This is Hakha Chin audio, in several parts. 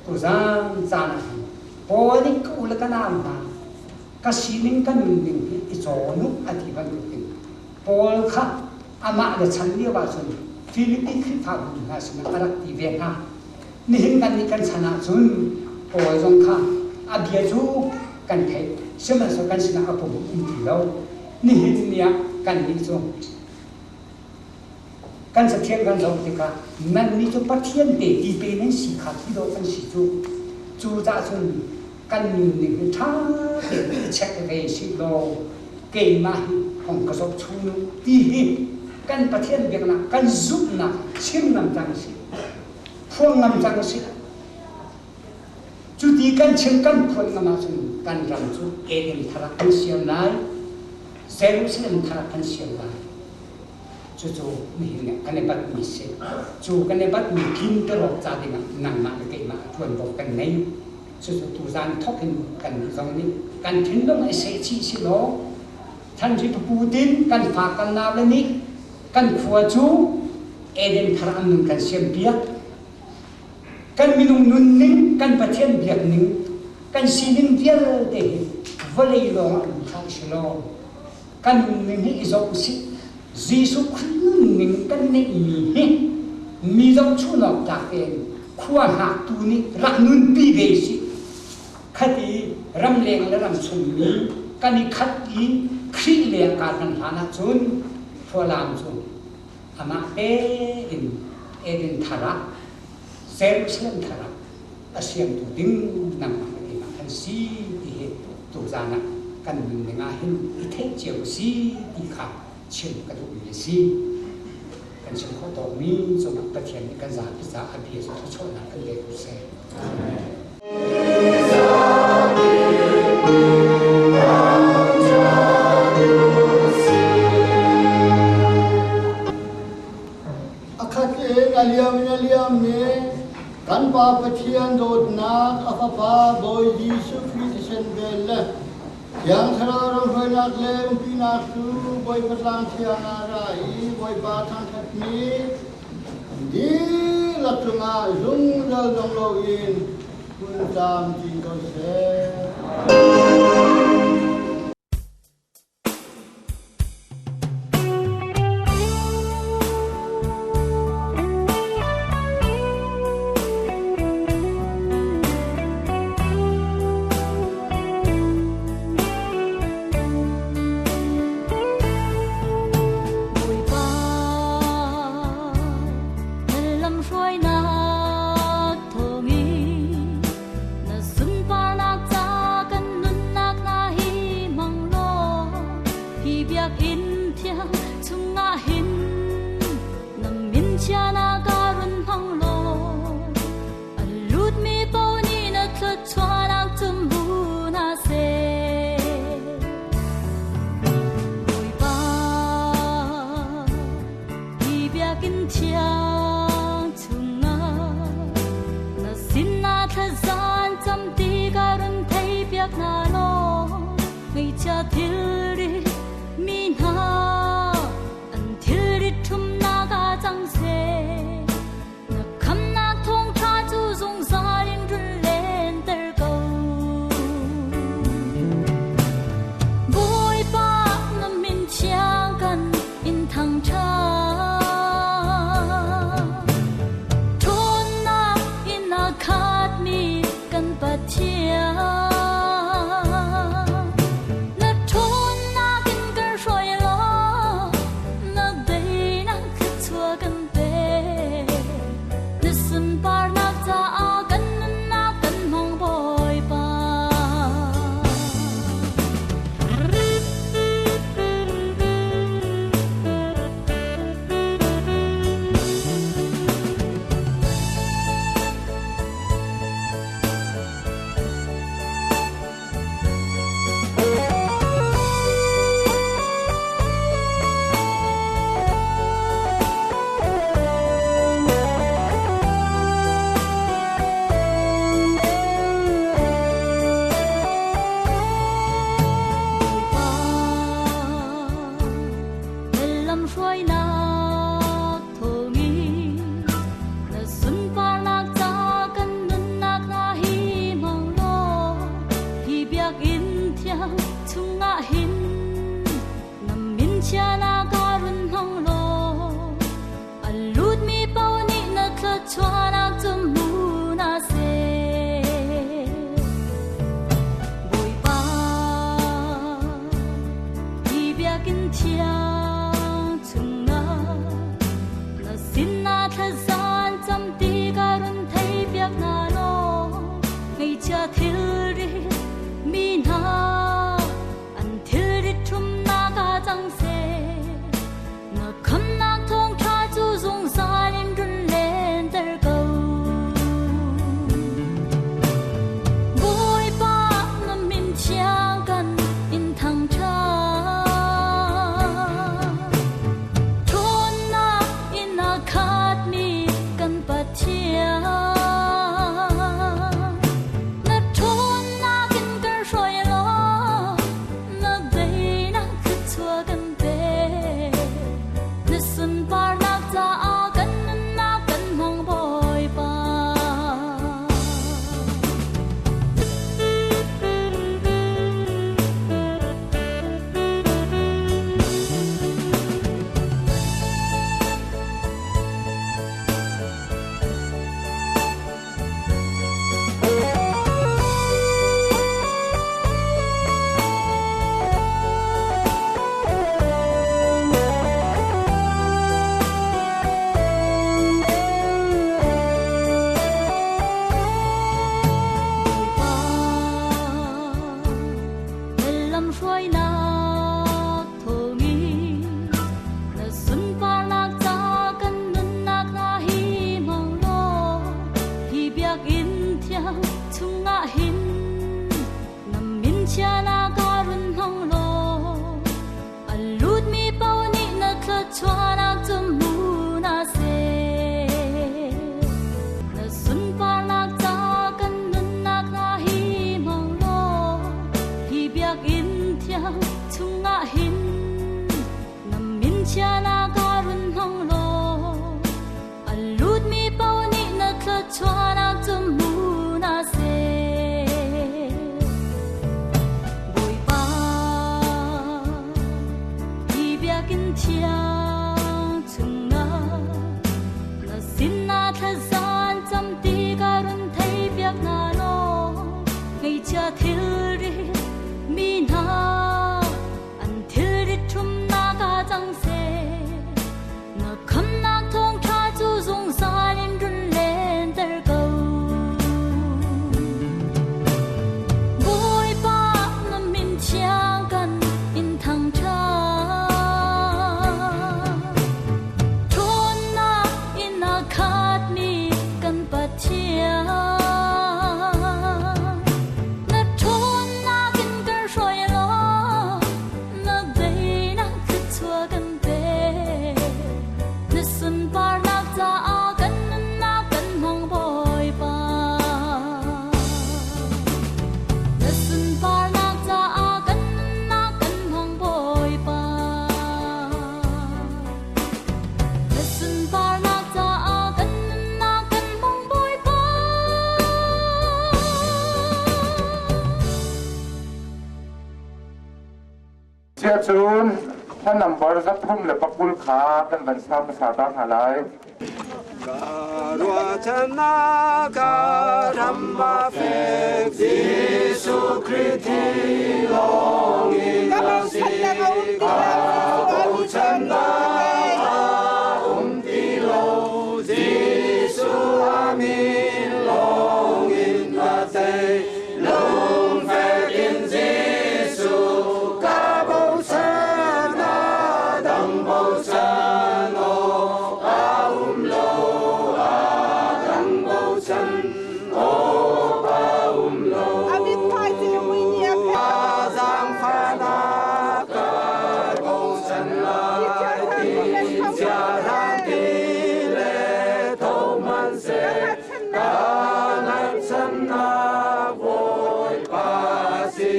Tuzaan caan ah hin Paul nih ka u le ka nau hna ka sining ka nunning hi i cawn u a ti bantukin Paul kha amah le chan lio ahcun Filipi Khrihfabu hna sinah a rak ti ve hna. Nihin kannih kan chan ahcun Paul zong kha a bia cu kan theih, sihmanhsehlaw kan sinah a pum um ti lo. Nihin ni ah kannih cu Kan cathiang kan zoh tikah nannih cu Pathian te ti pe nan si kha ti dawh kan si cu. Cucaah cun kan nunning hi ṭha tein i check ve sih law keimah hi hong ka zoh chung u ti hi kan Pathian biaknak kan zumhnak chim ngam cang sih, phuang ngam cang sih. Cuti kan chim kan phuan ngam ahcun kan ram cu Eden thar ah kan siam lai, Jerusalem thar ah kan siam lai. Cucu nihin ah kan i batmi si. Cu kan i batmi tlinter awk ca dingah nangmah le keimah ṭuanvo kan ngei. Cucu tuzaan thawk in kannih zong nih kan thinlung i sehchih si law Thanri pupu tin kan fa kan naule nih kan khua cu Eden thar an nun kan siampiak. Kan minung nunning, kan Pathian biakning, kan sining vialte hi vawlei lawng ah um hlah si law kan nunning hi i zoh usih. Jesuh Khrih nunning kan neihmi hi mi zohchunawk tlak tein khua hngaktu nih rak nunpi ve sih. Khati ramleng le ramchung mi kan i khat i Khrih leng kaa hman hlan ahcun Khualam cu amah tein Eden thar ah Jerusalem thar ah a siamtu ding nangmah le keimah kan si ti hi tuzaan ah kan nunning ah hin i theih cio si ti kha chim ka duhmi a si. Kan chim khawh tawkmi cungah Pathian nih kan zapi caah a bia cu thluachuahnak kan pe ko seh. Amen. A khat in a liam in a liam mi kan Pa Pathian dawtnak a Fapa Bawi Jesuh Khrih thisen vel le Thiang Thlarau ramhruainak le umpinak cu Bawipa tlang thiang ah ra i Bawipa thangṭhatmi dihlak cungah zungzal dong loin hmun camcin ko seh. Bawipa, na lamhruainak thawngin Na sunparnak ca kan nunnak hna hi hmang law hi biakinn thiang chungah hin na min chianak ah run hmang law a lutmi paoh nih na thluachuahnak cumbu hna seh. Bawipa, hi biakinn thiang chungah na sinah thlazan cam ti ka run thei piak hna law ngeichia thilri mi hna an thilri ṭhumnak ah cang seh na khamnak thawngṭha cu zungzal in run lenter ko Bawipa na min thiang kan in thangṭhat. Ṭhawnnak in a khatmi kan Pathian. Na ṭhawn. thiang chungah hin na min chianak ka run hmang law a lutmi paoh nih na thluachuahnak cu hmu hna seh. Na sunparnak ca kan nunnak hna hi hmang law hi biakinn thiang chungah hin na min chianak ka run hmang law a lutmi paoh nih na thluachuahnak cu hmu hna seh. Bawipa, hi biakinn thiang chungah na sinah thlazan cam ti ka run theipiak hna law ngaihchia thilri mi hna an thilrit ṭhumnak ah cang seh. Na khamnak thawngṭha cu zungzal in run lenter ko. Bawipa, na min thiang kan in thangṭhat. Ṭhawnnak in a khatmi kan Pathian. Na ṭhawnnak in kan hruai law na daihnak thluachuah kan pe. Na sunparnak caah kan nunnak kan hmang Bawipa. Na sunparnak caah kan nunnak kan hmang Bawipa. Na sunparnak caah kan nunnak kan hmang Bawipa. Siahcun hla nambar 320 kha kan van sa hmasa ta hna lai. Ka ruahchannak ka ram a fek Jesuh Khrih thi lawng in a si. Ka bochannak a um ti lo Jesuh a min lawng in a tei. Lungfek in Jesuh ka bochan a dang bochan awk a um lo a dang bochan awk a um lo. A zaangfahnak ka bochan lai ti chia hlan ti le tho hmanhseh Ka ngaihchannak Bawipa si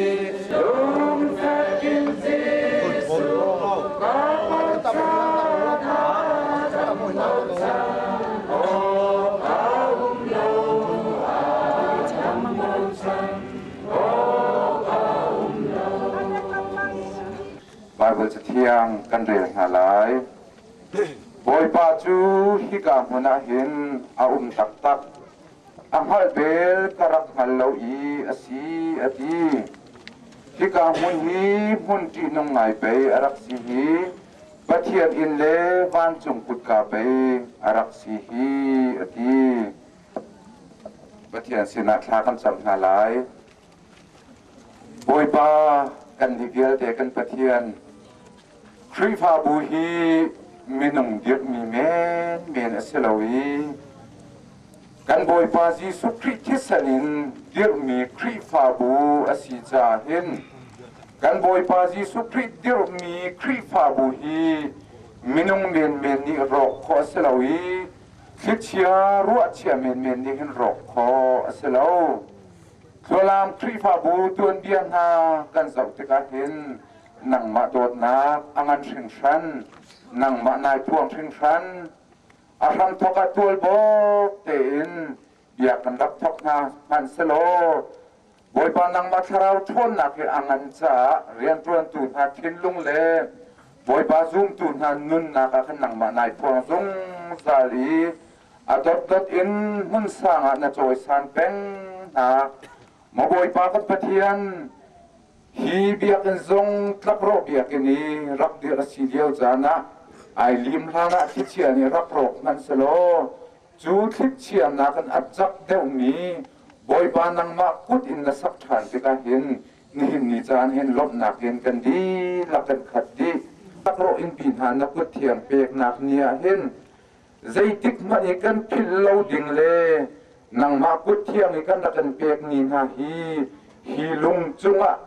lungfek in Jesuh ka bochan a bochan awk a um lo a dang bochan awk a um lo. Baibal Cathiang kan rel hna lai. Bawipa cu hika hmun ah hin a um taktak. A hngalh bel ka rak hngal lo i a si, a ti. Hika hmun hi hmun ṭihnung ngai pei a rak si hi, Pathian inn le vancung kutka pei a rak si hi, a ti. Pathian sinah thla kan cam hna lai. Bawipa, kannih vialte kan Pathian, Khrihfabu hi minung dirhmi menmen a si lo i kan Bawipa Jesuh Khrih thisen in dirhmi Khrihfabu a si caah hin kan Bawipa Jesuh Khrih dirhmi Khrihfabu hi minung menmen nih rawk khawh a si lo i thlichia ruahchia menmen nih hin rawk khawh a si lo. Thlualam Khrihfabu tuanbia hna kan zoh tikah hin nangmah dawtnak a ngan hringhran, nangmah nai phuang hringhran. A hramthawk ah tualbawk tein bia kan rak thawk hna hmanhselaw Bawipa nangmah thlarau ṭhawnnak hi a ngan caah rianṭuantu hna thinlung le Bawipa zumtu hna nunnak ah khan nangmah nai phuang zungzal i a dotdot in hmun sang ah na cawisan peng hna. Maw Bawipa kan Pathian, Hi biakinn zong tlakrawh biakinn i rak dirh a si lio caan ah ai lim hlan ah thlichia nih rak rawk hmanh selaw cu thlichia nakin a cak deuhmi Bawipa nangmah kut in na sak ṭhan tikah hin nihin ni caan hin lawmhnak in kan dihlak kan khat dih. Tlakrawh innpi hna na kut thiang peknak ni ah hin zeitik hmanh i kan philh lo ding le Nangmah kut thiang i kan rak in pekmi hna hi hi lung cungah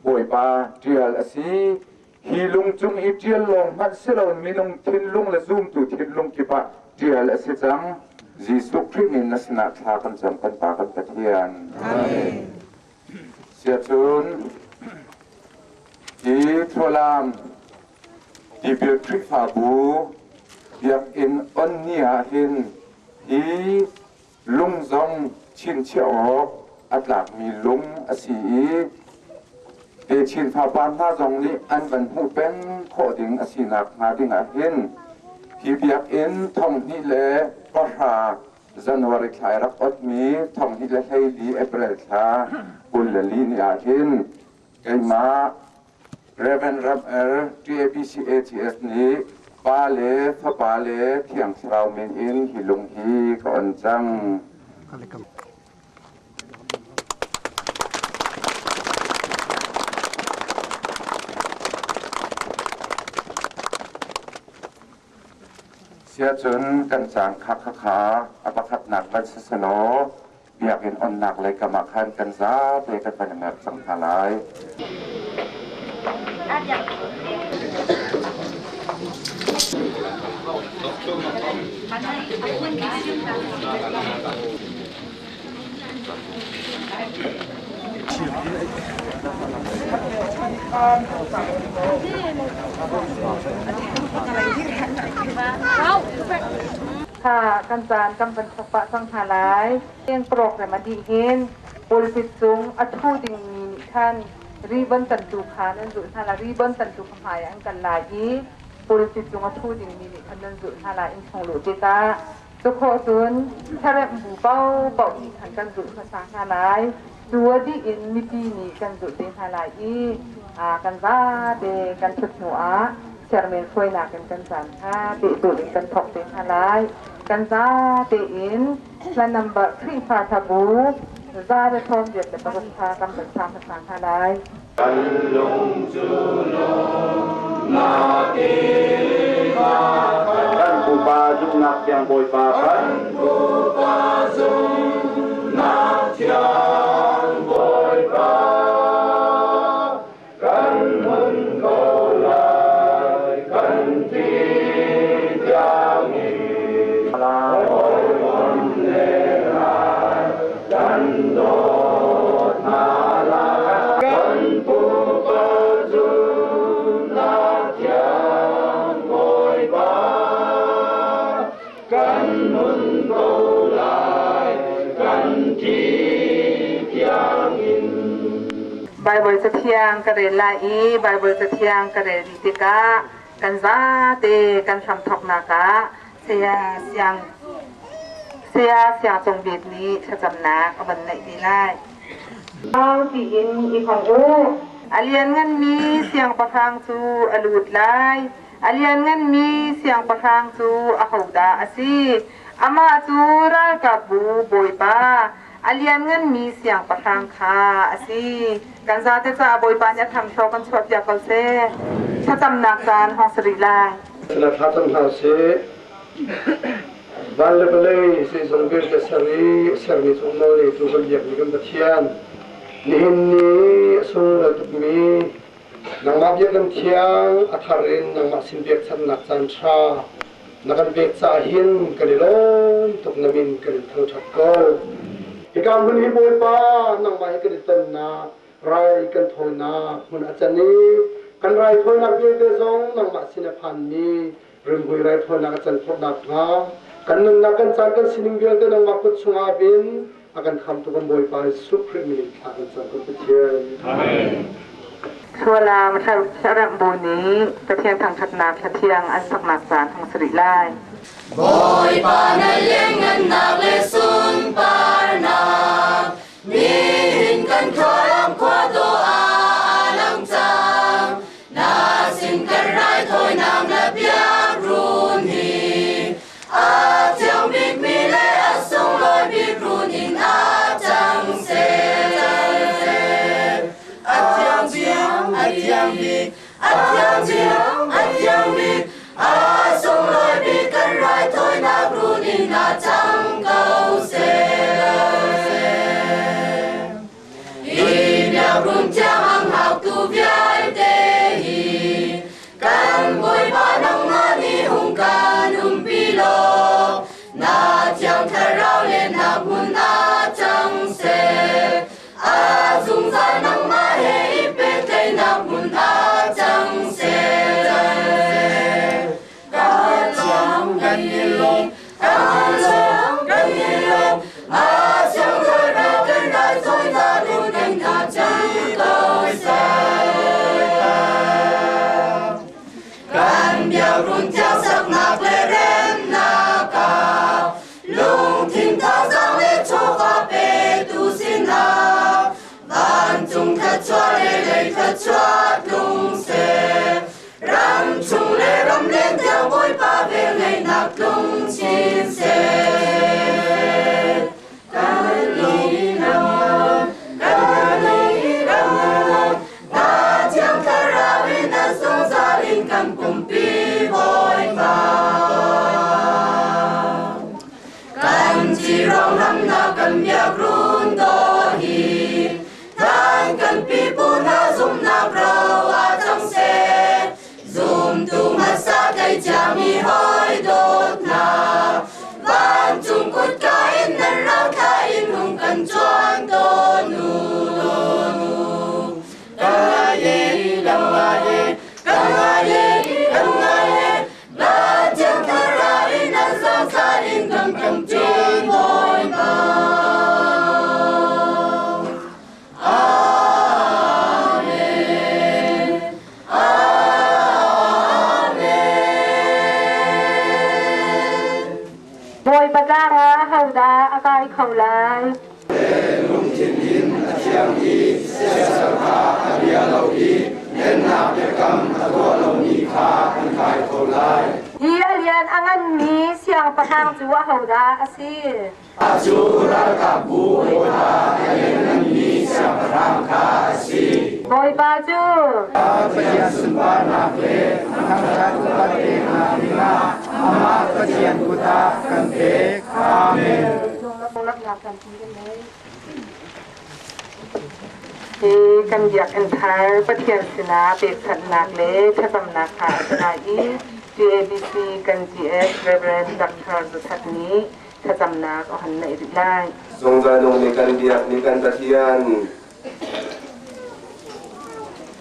Bawipa ṭial a si. Hi lung cung i ṭial lawng hmanh si loin minung thinlung le zumtu thinlung kip ah ṭial a si cang. Jesuh Khrih min na sinah thla kan cam kan Pa kan Pathian. Amen. Siacun hi Thlualam Tipil Khrihfabu biakinn on ni ah hin hi lung zong chinchiah awk a tlakmi lung a si i techin fapa hna zong nih an van hmuh peng khawh ding a sinak hnga ding ah hin hi biakinn 2010 January thla i rak otmi 2014 April thla 24 ni ah hin keimah Reverend Ram Er TABCAGS nih Pa le Fapa le Thiang Thlarau min in hi lung hi ka on cang. Siacun kan cang kha kha kha a pakhatnak van si selaw biakinn onnak lei kam ah khan kan zate kan van i mer cang hna lai. Kha kan caan kan van thawk pah cang hna lai. Program a dih hin pulpit cung a ṭhu dingmi nih khan ribbon tantu kha nan zulh hna lai. Ribbon tantu kha hmai ah an kal lai i pulpit cung a ṭhu dingmi nih khan nan zulh hna lai innchung luh tikah. Cukhawh cun thlahremh bu paohpaoh nih khan kan zulh hmasa hna lai. Cu a dih in mipi nih kan zulh te hna lai i kan vate kan ṭhut hnu ah chairman hruainak in kan caan kha pehzulh in kan thawk te hna lai. Kan zate in hla number Khrihfa hlabu 186 kha kan van sa hmasa hna lai. Kan lung cu lawmnak in Kan pupa zumhnak thiang Bawipa kan pupa zumhnak thiang Bawipa kan hmun ko lai kan ti tiangin hawikom le ral kan dawt hna lai kan pupa zumhnak thiang Bawipa kan hmun ko lai kan ti tiangin. Baibal Cathiang ka rel lai i Baibal Cathiang ka rel dih tikah kan zate kan hramthawknak ah Saya Siang Saya Siang Cung Bik nih thlacamnak a van neih te lai. Thawng tiin i hong u. A liannganmi siangpahrang cu a lut lai. A liannganmi siangpahrang cu ahodah a si? Amah cu ralkapbu bawipa, a liannganmi siangpahrang kha a si. Kan zate caah Bawipa nih a thangthlaw kan chuahpiak ko seh. Thlacamnak caan hong si rih lai. Thla thlacam hna sih. Van le vawlei zeizong vialte ser i a sermi cung nawl ngeitu kan biakmi kan Pathian, nihin ni a sunglawi tukmi nangmah biakinn thiang a thar in nangmah sin pekchanhnak caan ṭha na kan pek caah hin kan i lawm tuk na min kan in thangṭhat ko. Hika hmun hi Bawipa nangmah he kan i tonnak rai kan thawinak hmun a can i kan raithawinak vialte zong nangmah sin a phanmi rimhmui raithawinak a can khawh nakhnga kan nunnak kan caan kan sining vialte nangmah kut chungah bin a kan khamtu kan Bawipa Jesuh Khrih min in thla kan cam kan Pathian. Amen. Sualam Hlaremh bu nih Pathian thangṭhatnak hla thiang an saknak caan hung si rih lai. Bawipa na lianngannak le sunparnak nihin kan khuaram khua dawh ah lang cang na sin kan raithawinak na biak run hi a thiang bikmi le a sunglawi bik run in a cang seh a thiang bik a thiang bik a thiang bik a thiang bik a sunglawi bik kan raithawinak run in a cang ko seh. cang i siasal kha a bia lo i hlennak biakam a tuah lomi kha an kai ko lai. Hi a lian a nganmi siangpahrang cu ahodah a si? Mah cu ralkapbu Bawipa a liannganmi siangpahrang kha a si. Bawipa cu Pathian sunparnak le thangṭhat upat peknak dingah amah Pathian kut ah kan pek. Amen. Hi kan biakinn thar Pathian sinah pekchanhnak le thlacamnak kha a si lai i GABC kan GS Reverend Dr. Zathat nih thlacamnak a hon neih rih lai. Zungzal nung nih kan biak mi kan Pathian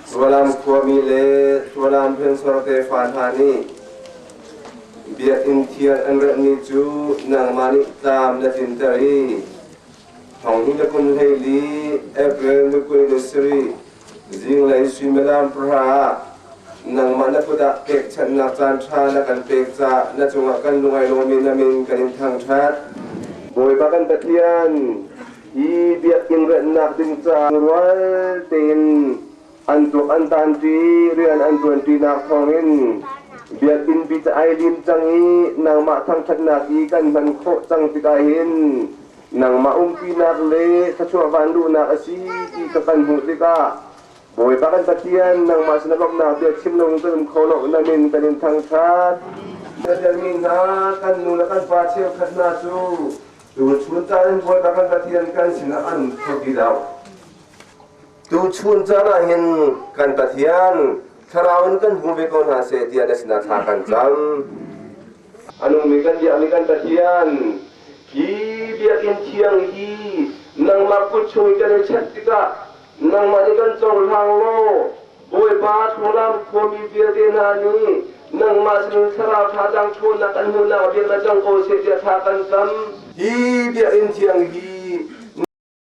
Sualam khuami le Sualam hrinsor tefa hna nih biakinn thiang an remhmi cu nangmah nih tlam na tlinter i thong hi na kum 14 April ni 27 zinglei suimilam 9 ah nangmah na kut ah pekchanhnak caan ṭha na kan pek caah na cungah kan lungai lawmi na min kan in thangṭhat. Bawipa kan Pathian, hi biakinn remhnak ding caah rual tein an tuak an tanṭi, rian an ṭuanṭinak thawngin biakinn pi ca ai lim cang i nangmah thangṭhatnak i kan hman khawh cang tikah hin nangmah umpinak le thluachuah vanluhnak a si ti kha kan hmuh tikah Bawipa kan Pathian, nangmah sin lawmhnak bia chim lo in kan um kho lo, na min kan in thangṭhat. Na mi hna, kan nu le kan pa cheukhat hna cu tuchun caan in Bawipa kan Pathian kan sinah an kho ti lo. Tuchun caan ah hin kan Pathian thlarau in kan hmu ve ko hna seh tiah na sinah thla kan cam. A nungmi kan biakmi kan Pathian, hi biakinn thiang hi nangmah kut chung i kan i check tikah nangmah nih kan cohlang law Bawipa thlualam khuami vialte hna nih nangmah sinin thlarau thazaang ṭhawnnak an hmuhnak bia na cang ko seh tiah thla kan cam. Hi biakinn thiang hi